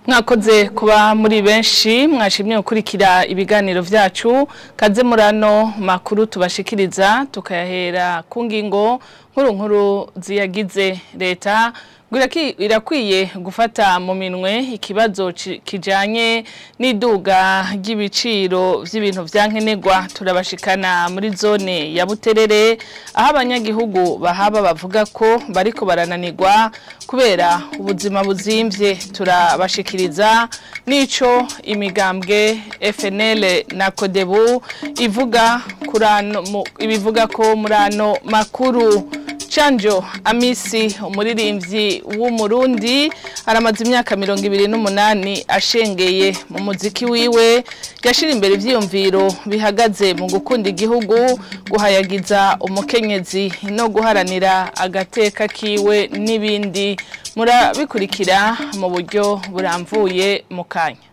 Mwakoze kuba muri benshi mwashimye gukurikira ibiganiro vyacu kaze murano makuru tubashikiriza tukayahera ku ngingo nkuru nkuru ziyagize. Leta irakwiye gufata mu minwe ikibazo kijanye n'iduga ry'ibiciro vy'ibintu vyankenerwa. Turabashikana muri zone ya Buterere aho abanyagihugu bahaba bavuga ko bariko barananirwa kubera ubuzima buzimvye. Turabashikiriza nico imigambwe FNL na Kodebu ivuga kurano ibivuga ko murano makuru. Chanjo Amisi umuririmbyi w'Umurundi aramaze imyaka 28 ashengeye mu muziki wiwe, yashira imbere ivyiyumviro bihagaze mu gukunda igihugu, guhayagiza umukenyezi no guharanira agateka kiwe n'ibindi. Murabikurikira mu buryo buramvuye mu kanya.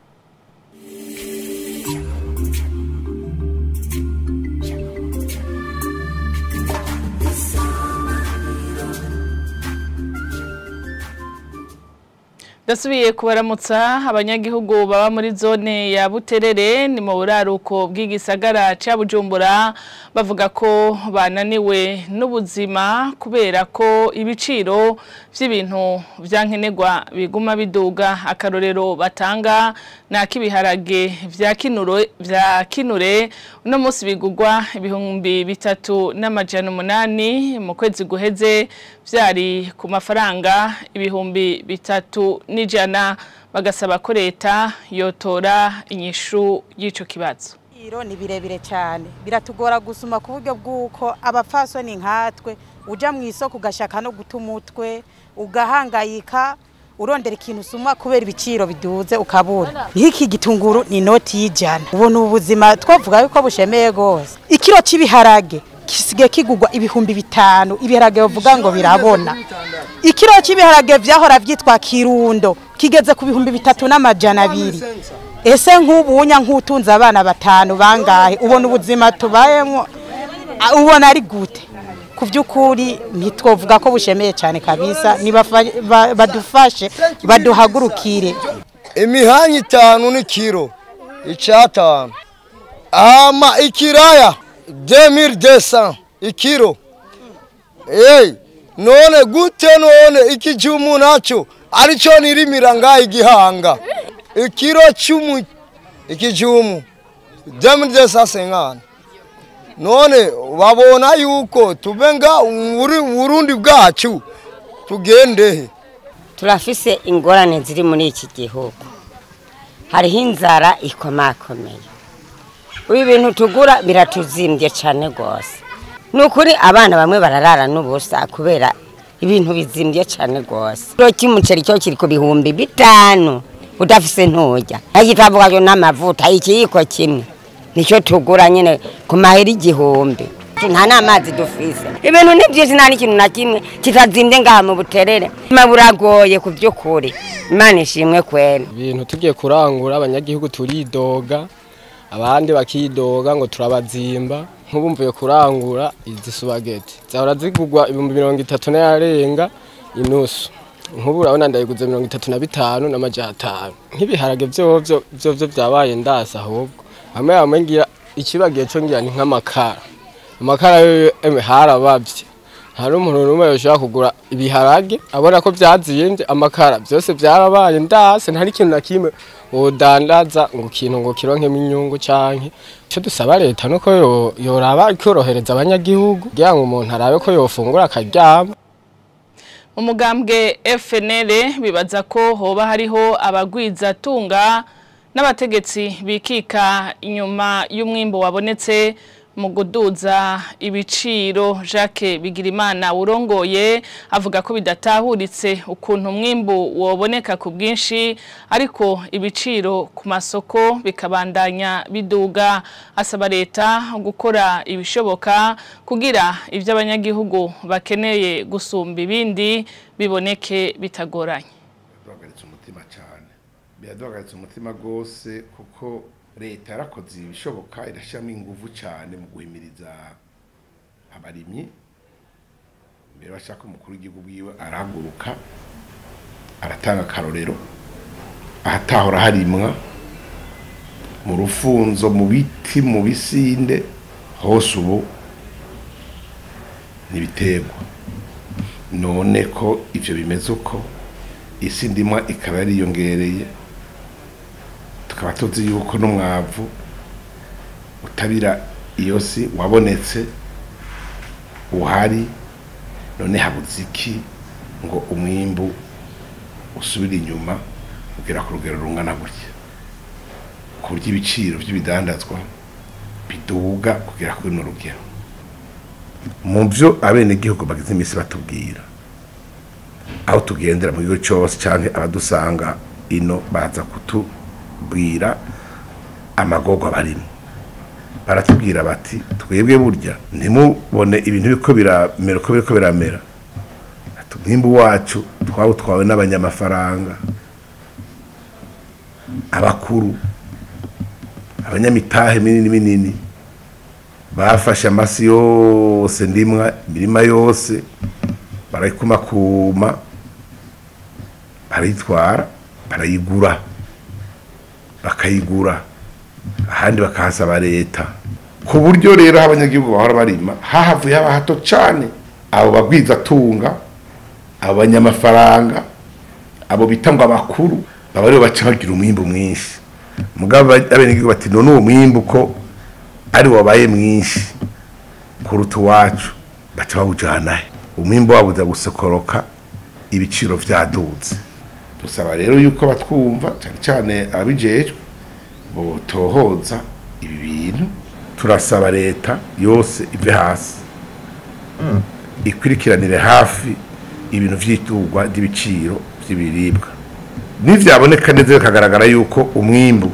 Dasubiye kubaramutsa. Abanyagihugu baba muri zone ya Buterere ni mu buraruko bw'igisagara ca Bujumbura bavuga ko bananiwe n'ubuzima kubera ko ibiciro vy'ibintu vyankenerwa biguma biduga. Akarorero batanga nakibiharage vya kinure uno munsi bigugwa 3800 mu kwezi guheze vyari ku mafaranga 3100, bagasaba ko leta yotora inyishu y'ico kibazo. Iro ni birebire cyane biratugora gusuma ku buryo bw'uko abapfasoni nkatwe uja mu isoko ugashaka no guta umutwe ugahangayika urondera ikintu usuma kubera ibiciro biduze ukabura. Nk'iki gitunguru ni noti y'ijana. Ubona ubuzima twavuga yuko bushemeye gose. Ikiro cy'ibiharage kisige kigugwa 5000, ibiharage bavuga ngo birabona. Ikiro cy'ibiharage vyahora vyitwa kirundo kigeze ku 3200. Ese nk'ubunya nk'utunze abana batanu bangahe? Ubona ubuzima tubayemo ubona ari gute? Kuvyukuri ntitwovuga ko bushemeye cyane kabisa. Niba badufashe baduhagurukire. Imihanyi 5 n'ikiro icatanu ama ikiraya 2200 ikiro. None gute none ikijumu naco arico nirimira ngaha igihanga ikiro cy'umu ikijumu 2250. None babona yuko tubenga Burundi bwacu tugendehe. Turafise ingorane ziri muri iki gihugu, hariho inzara ikomakomeye, ubu ibintu tugura biratuzimbye cyane gose. Nukuri abana bamwe bararara n'ubusa kubera ibintu bizimbye cyane gose. Kiro cy'umuceri cyo kiri ku 5000 udafise nturya, agitavuga yo n'amavuta ikiyiko kimwe nicyo tugura nyine ku mahera 1000. Nta n'amazi dufise, ibintu ni byinshi, nta n'ikintu na kimwe kitazimbye ngaha mu Buterere. Buragoye ku by'ukuri, Imana ishimwe kwera. Ibintu tugiye kurangura abanyagihugu turidoga, abandi bakidoga ngo turabazimba. Nk'ubumvuye kurangura izi subageti zahora zigugwa 30,000 n'ayarenga inusu, nk'ubu urabona ndayiguze 35 n'amajana 5. Nk'ibiharage vyovyo vyovyo vyabaye ndasa, ahubwo hamwe hamwe ngira ikibagiye co ngira ni nk'amakara. Amakara yo harabavye, hari umuntu n'umwe yoshobora kugura ibiharage abona ko vyazimbye, amakara vyose vyarabaye ndase, nta n'ikintu na kimwe wodandaza ngo kintu ngo kironkemo inyungu. Canke ico dusaba leta nuko yoraba ikorohereza abanyagihugu kugira ngo umuntu arabe ko yofungura akaryama. Umugambwe FNL bibaza ko hoba hariho abagwiza tunga n'abategetsi bikika inyuma y'umwimbo wabonetse mu guduza ibiciro. Jacques Bigirimana urongoye avuga ko bidatahuritse ukuntu umwimbu woboneka ku bwinshi ariko ibiciro ku masoko bikabandanya biduga. Asaba leta gukora ibishoboka kugira ibyo abanyagihugu bakeneye gusumba ibindi biboneke bitagoranye. Biraduhagaritse umutima cyane, biraduhagaritse umutima rwose, kuko leta yarakoze ibishoboka irashyiramo ingufu cyane mu guhimiriza abarimyi. Mbere bashaka umukuru w'igihugu wiwe arahaguruka aratanga akarorero, Ahatahora harimwa mu rufunzo, mu biti, mu bisinde, hose ubu n'ibiterwa. None ko ivyo bimeze uko, isi ndimwa ikaba yariyongereye, tukaba tuzi yuko n'umwavu utabira iyo si wabonetse uhari, none habuze iki ngo umwimbu usubire inyuma ugera ku rugero rungana gutya, ku buryo ibiciro by'ibidandazwa biduga kugera kuri runo rugero? Mu byo abenegihugu bagize iminsi batubwira, aho tugendera mu gihugu cyose canke abadusanga ino baza kutubwira amagorwa barimo, baratubwira bati twebwe burya ntimubone ibintu biriko biramera uko biriko biramera, umwimbu wacu twawutwawe n'abanyamafaranga abakuru, abanyamitahe minini minini, bafashe amasi yose ndimwa, imirima yose barayikumakuma, barayitwara, barayigura, bakayigura ahandi bakahasaba leta. Ku buryo rero abanyagihugu bahora barima hahavuye haba hato cane. Abo bagwizatunga, abo banyamafaranga, abo bita ngo abakuru, baba aribo baca bagira umwimbu mwinshi. Mugabo abenegihugu bati none uwo mwimbu ko ari wabaye mwinshi kuruta uwacu, baca bawujanahe? Umwimbu wabo uza gusokoroka, ibiciro vyaduze. Dusaba rero yuko batwumva, cyane cyane ababijejwe, botohoza ibi bintu. Turasaba leta yose ive hasi ikurikiranire hafi ibintu vy'itugwa ry'ibiciro vy'ibiribwa. Nivyaboneka neza bikagaragara yuko umwimbu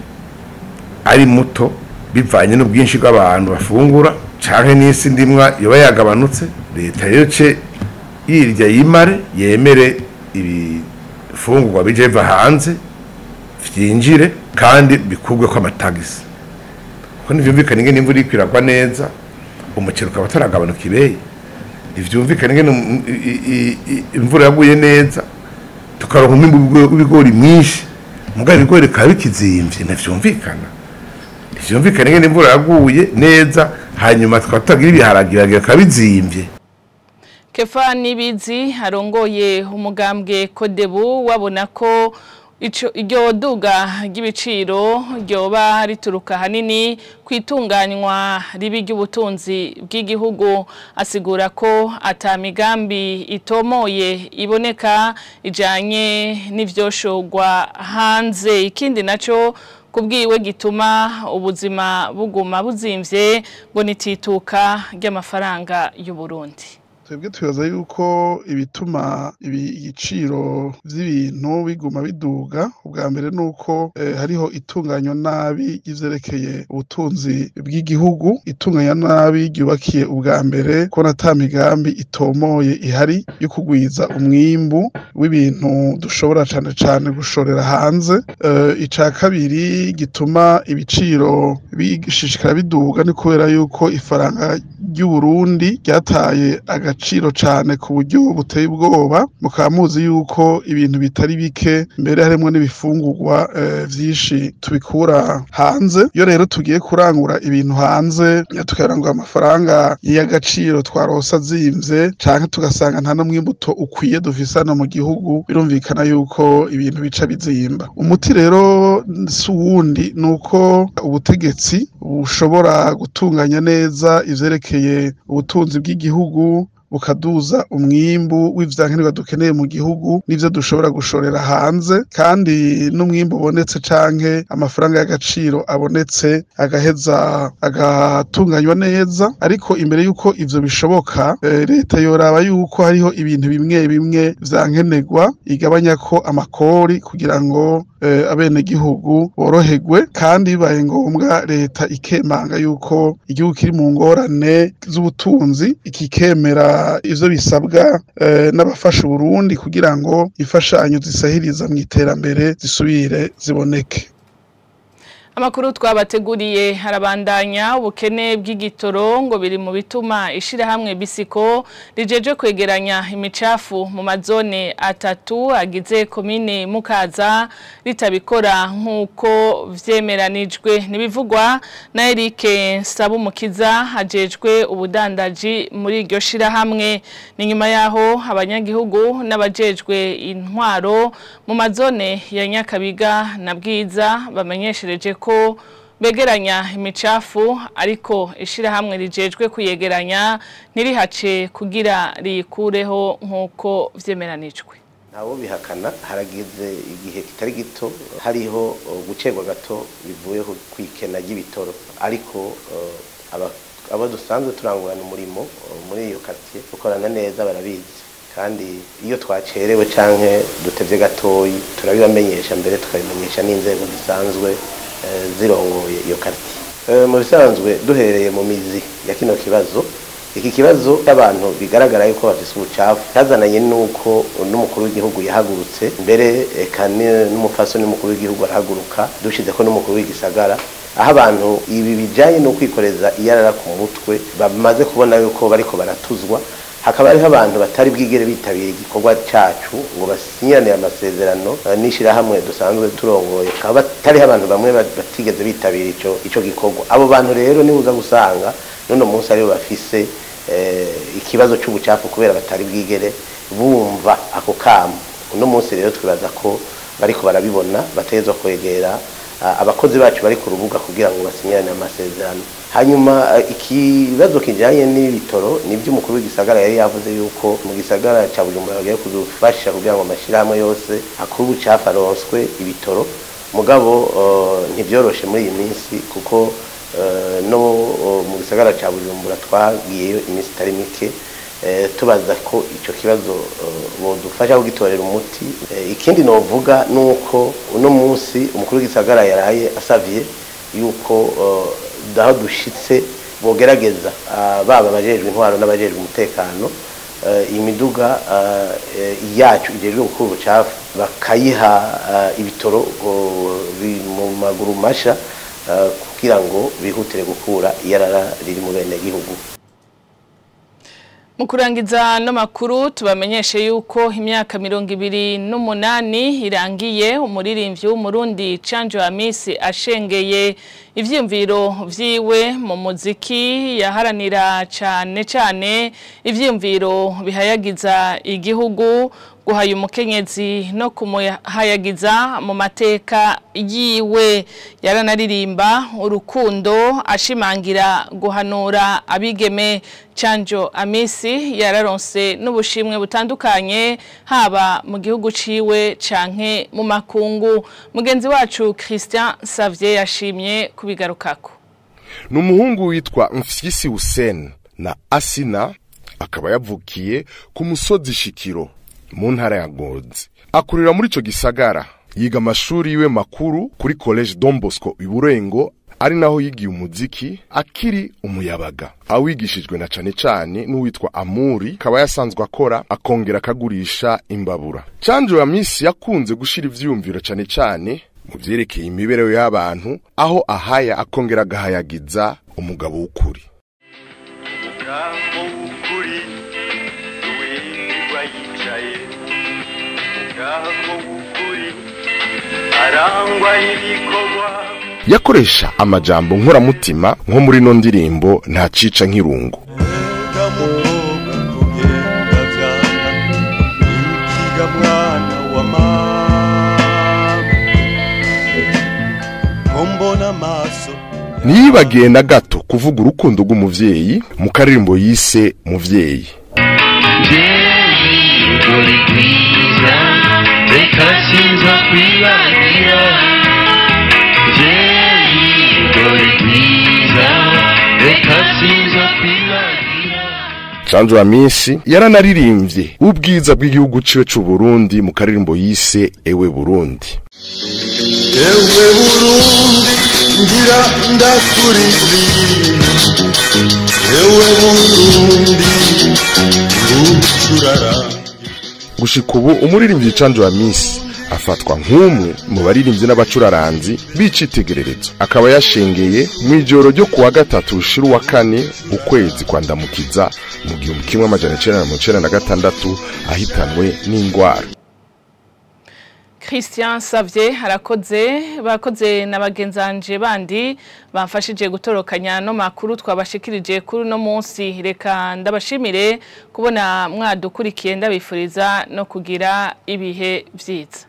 ari muto bivanye n'ubwinshi bw'abantu bafungura canke n'isi ndimwa yoba yagabanutse, leta yoce yirya yimare, yemere ibifungurwa bije biva hanze vyinjire kandi bikurwe ko amatagisi, kuko ntivyumvikana ingene imvura iriko iragwa neza umuceri ukaba utaragabanuka ibeyi. Ntivyumvikana ingene imvura yaguye neza tukaronka umwimbu w'ibigori mwinshi, mugabo ibigori bikaba bikizimvye. Ntivyumvikana. Ntivyumvikana ingene imvura yaguye neza hanyuma tukaba tutagira ibiharage, ibiharage bikaba bizimvye. Kefa Nibizi arongoye umugambwe Kodebu wabona ko iryo duga ry'ibiciro ryoba rituruka hanini kwitunganywa ribi ry'ubutunzi bw'igihugu. Asigura ko ata migambi itomoye iboneka ijanye n'ivyoshogwa hanze. Ikindi naco kubwiwe gituma ubuzima buguma buzimvye ngo nitituka ry'amafaranga y'u Burundi. Twebwe twibaza yuko ibituma ibiciro vy'ibintu biguma biduga, ubwa mbere nuko hariho itunganywa nabi ry'ivyerekeye ubutunzi bw'igihugu, itunganywa nabi ryubakiye ubwa mbere ko ata migambi itomoye ihari yo kugwiza umwimbu w'ibintu dushobora cane cane gushorera hanze. Ica kabiri gituma ibiciro bishishikara biduga ni kubera yuko ifaranga ry'u Burundi ryataye agaciro cane ku buryo buteye ubwoba. Mukaba muzi yuko ibintu bitari bike, mbere harimwo n'ibifungurwa vyinshi tubikura hanze. Iyo rero tugiye kurangura ibintu hanze, tukarangura amafaranga y'agaciro twarosa azimvye, canke tugasanga nta n'umwimbuto ukwiye dufise hano mu gihugu, birumvikana yuko ibintu bica bizimba. Umuti rero si uwundi, nuko ubutegetsi bushobora gutunganya neza ivyerekeye ubutunzi bw'igihugu, bukaduza umwimbu w'ivyankenerwa dukeneye mu gihugu n'ivyo dushobora gushorera hanze, kandi n'umwimbu ubonetse canke amafaranga y'agaciro abonetse agaheza agatunganywa neza. Ariko imbere yuko ivyo bishoboka, leta yoraba yuko hariho ibintu bimwe bimwe vyankenerwa igabanya ko amakori kugira ngo abenegihugu boroherwe, kandi bibaye ngombwa leta ikemanga yuko igihugu kiri mu ngorane z'ubutunzi, ikikemera ivyo bisabwa n'abafasha Burundi kugira ngo imfashanyo zisahiriza mu iterambere zisubire ziboneke. Amakuru twabateguriye harabandanya. Ubukene bw'igitoro ngo biri mu bituma ishirahamwe Bisiko rijeje kwegeranya imicafu mu mazone atatu agize komine Mukaza ritabikora nk'uko vyemeranijwe. Nibivugwa na Eric Sabumukiza ajejwe ubudandaji muri iryo shirahamwe. Ni nyuma yaho abanyagihugu n'abajejwe intwaro mu mazone ya Nyakabiga na Bwiza bamenyeshereje ko begeranya imicafu ariko ishirahamwe rijejwe kuyegeranya ntirihace kugira riyikureho nk'uko vyemeranijwe. Ntawo bihakana, harageze igihe kitari gito hariho gucerwa gato bivuye ku ikena ry'ibitoro, ariko abo dusanzwe turangurana umurimo muri iyo quartier dukorana neza barabizi, kandi iyo twacerewe canke dutevye gatoyi turabibamenyesha, mbere tukabimenyesha n'inzego zisanzwe zirongoye iyo quartier. Mu bisanzwe duhereye mu mizi ya kino kibazo, iki kibazo cy'abantu bigaragara yuko bafise ubucafu cyazananye nuko n'umukuru w'igihugu yahagurutse mbere, eka n'umupfasoni n'umukuru w'igihugu arahaguruka, dushize ko n'umukuru w'igisagara, aho abantu ibi bijanye no kwikoreza iyarara ku mutwe bamaze kubona yuko bariko baratuzwa. Hakaba hariho abantu batari bwigere bitabira igikorwa cacu ngo basinyane amasezerano n'ishirahamwe dusanzwe turongoye, hakaba batariho abantu bamwe batigeze bitabira ico gikorwa. Abo bantu rero nibuza gusanga none munsi aribo bafise ikibazo c'ubucafu kubera batari bwigere bumva ako kamo. Uno munsi rero twibaza ko bariko barabibona, bategezwa kwegera abakozi bacu bari ku rubuga kugira ngo basinyane amasezerano. Hanyuma ikibazo kijanye n'ibitoro nibyo umukuru w'igisagara yari yavuze yuko mu gisagara ca Bujumbura bagiye kudufasha kugira ngo amashirahamwe yose akuru ubucafu aronswe ibitoro, mugabo ntibyoroshe muri iyi minsi kuko no mu gisagara ca Bujumbura twagiyeyo iminsi itari mike tubaza ko ico kibazo bodufasha kugitorera umuti. Ikindi novuga nuko uno munsi umukuru w'igisagara yaraye asavye yuko daho dushitse bogerageza baba abajejwe intwaro n'abajejwe umutekano imiduga yacu ijejwe gukura ubucafu bakayiha ibitoro mu maguru masha kugira ngo bihutire gukura iyarara riri mu bene gihugu. Mu kurangiza no makuru tubamenyeshe yuko imyaka 28 irangiye umuririmbyi w'Umurundi Canjo Amisi ashengeye ivyiyumviro vyiwe mu muziki yaharanira cane cane ivyiyumviro bihayagiza igihugu, guhaya umukenyezi no kumuhayagiza mu mateka yiwe. Yaranaririmba urukundo ashimangira guhanura abigeme. Canjo Amisi yararonse n'ubushimwe butandukanye haba mu gihugu ciwe canke mu makungu. Mugenzi wacu Christian Xavier yashimye kubigarukako. N'umuhungu witwa Mfyisi Hussein na Asina, akaba yavukiye ku musozi Shikiro mu ntara ya Ngozi. Akurira muri ico gisagara, yiga amashuri yiwe makuru kuri Collège Don Bosco Iburengo, ari naho yigiye umuziki akiri umuyabaga. Awigishijwe na cane cane n'uwitwa Amuri, kaba yasanzwe akora akongera akagurisha imbabura. Canjo Amisi yakunze gushira ivyiyumviro cane cane mu vyerekeye imibereho y'abantu, aho ahaya akongera agahayagiza umugabo w'ukuri. Yakoresha amajambo nkoramutima nko muri no ndirimbo nta cica nk'irungu. Ntiyibagiye na gato kuvuga urukundo rw'umuvyeyi mu karirimbo yise Muvyeyi. Canjo Amisi yaranaririmbye ubwiza bw'igihugu ciwe c'u Burundi mu karirimbo yise Ewe Burundi. Ewe Burundi ngira ndakuririmba, ewe Burundi ucurara. Gushika ubu umuririmbyi Canjo Amisi Afatwa nk'umwe mu baririmbyi n'abacuraranzi b'icitegererezo, akaba yashengeye mu ijoro ryo kuwa gatatu ushira uwa kane ukwezi kwa Ndamukiza mu 1996, ahitanwe n'ingwara. Christian Savye arakoze, bakoze na bagenzanje bandi bamfashije gutorokanya no makuru twabashikirije kuri no munsi. Reka ndabashimire kubona mwadukurikiye, ndabifuriza no kugira ibihe vyiza.